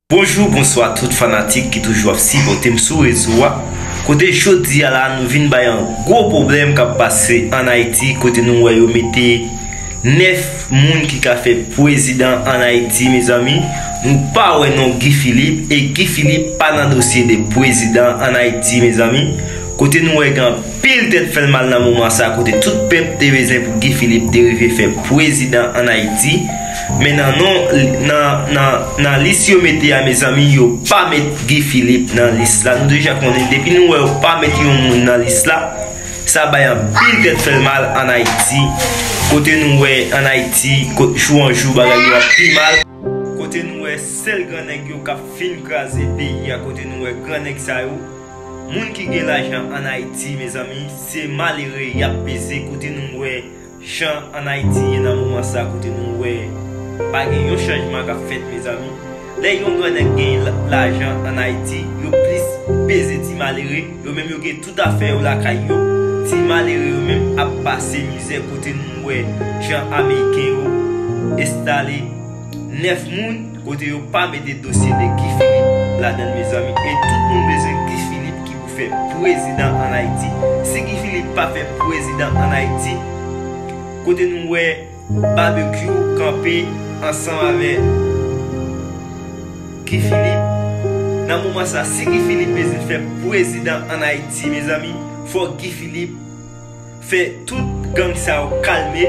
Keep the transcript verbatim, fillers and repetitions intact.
Bonjou, bonswa tout fanatik ki toujou ap sipòte m sou rezo a. Kote jodi a la, nou vin bay yon gwo pwoblèm k ap pase ann Ayiti, kote nou wè yo mete nèf moun ki ka fè prezidan ann Ayiti, mezanmi. Nou pa wè non Guy Philippe, e Guy Philippe pa nan dosye de prezidan ann Ayiti, mezanmi. Kote nou wè gen anpil tèt fè l mal nan moman sa, kote tout pèp te bezwen pou Guy Philippe te rive fè prezidan ann Ayiti. Men nan non, nan, nan, nan lis yo mete a, mezanmi, yo pa met Guy Philippe nan lis la. Nou deja konnen, depi nou wè yo pa met yon moun nan lis la, sa bay anpil tèt fè l mal ann Ayiti. Kote nou wè ann Ayiti, kot jou an jou, bagay yo ap pi mal. Kote nou wè sèl gran nèg yo k ap fin kraze peyi a, kote nou wè gran nèg sa yo, moun ki gen lajan ann Ayiti, mezanmi, se malere y ap peze. Kote nou wè jan ann Ayiti ye nan moman sa, kote nou wè pa gen yon chanjman k ap fèt, mezanmi. Lè yon gran nèg gen la- lajan ann Ayiti, yo plis peze ti malere, yo menm yo gen tout afè yo lakay yo. Ti malere yo menm ap pase mizè, kote nou wè jan ameriken yo enstale nèf moun, kote yo pa mete dosye de Guy Philippe ladan l, mezanmi. E tout moun bezwen Guy Philippe ki pou fè prezidan ann Ayiti. Si Guy Philippe pa fè prezidan ann Ayiti, kote nou wè Barbecue kanpe ansanm avè Guy Philippe. Nan moman sa, si Guy Philippe bezwen fè prezidan ann Ayiti, mezanmi, fò Guy Philippe fè tout gang sa yo kalme.